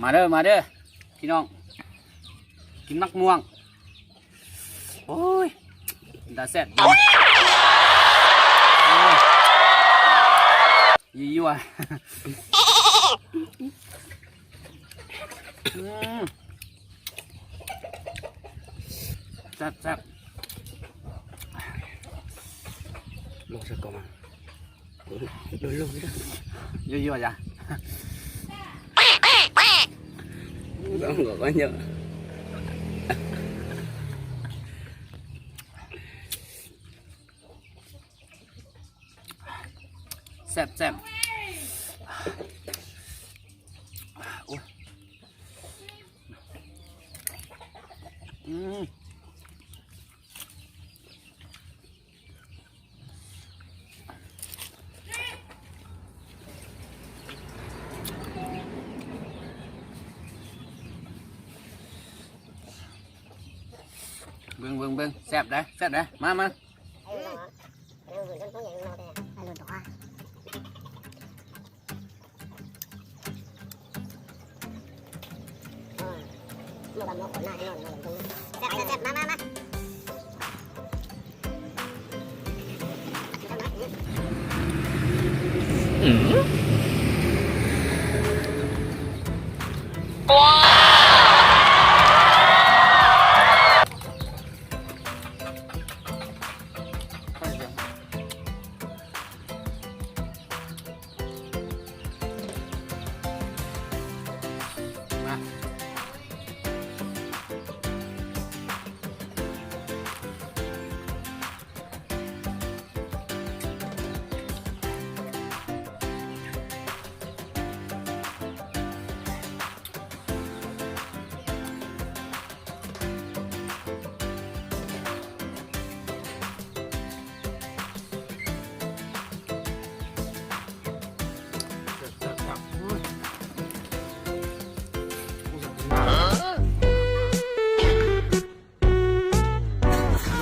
Mas dab mas dab, kib noj, kib noj muag. Ui, nta xeb. Yuav yuav. Xeb xeb. Yuav yuav yam. Xeb xeb. Npeeg npeeg npeeg, xeb dab xeb dab, mas mas.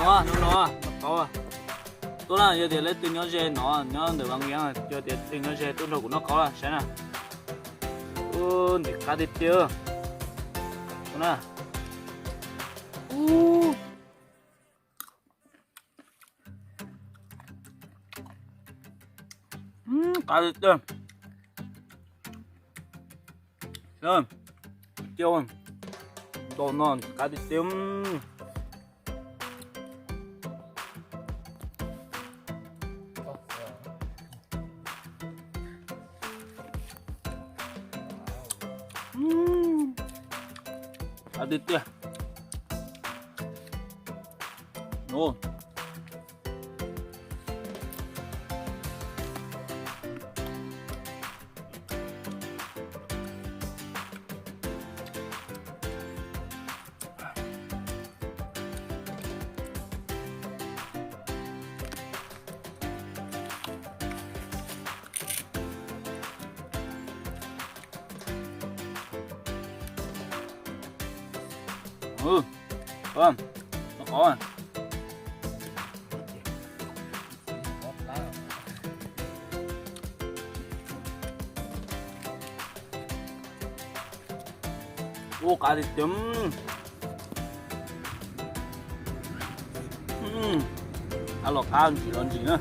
No, no, no, noj qab. Tuaj na, yog tias leej twg nyob ze no, nyob ntawm Vaj Viam, yog tias leej twg nyob ze tuaj nrog kuv noj qab saib na. Ub, ntim qab tiag tiag. Tuaj na. Ub. Qab tiag tiag. Cia, ntaus no qab tiag tiag. Qab tiag tiag. Noj qab. Ub, qab tiag tiag. Qab los qab, ntsim los ntsim na.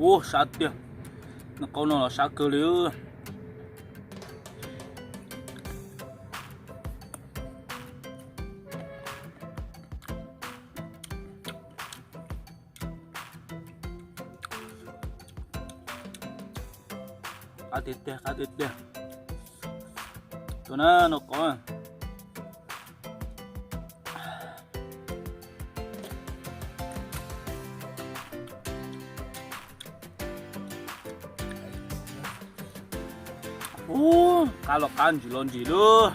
Ub, sab tiag. Noj qab no los sab kawg li. Qab tiag tiag, qab tiag tiag. Tuaj na, noj qab. Ub, qab los qab, ntsim los ntsim lawm.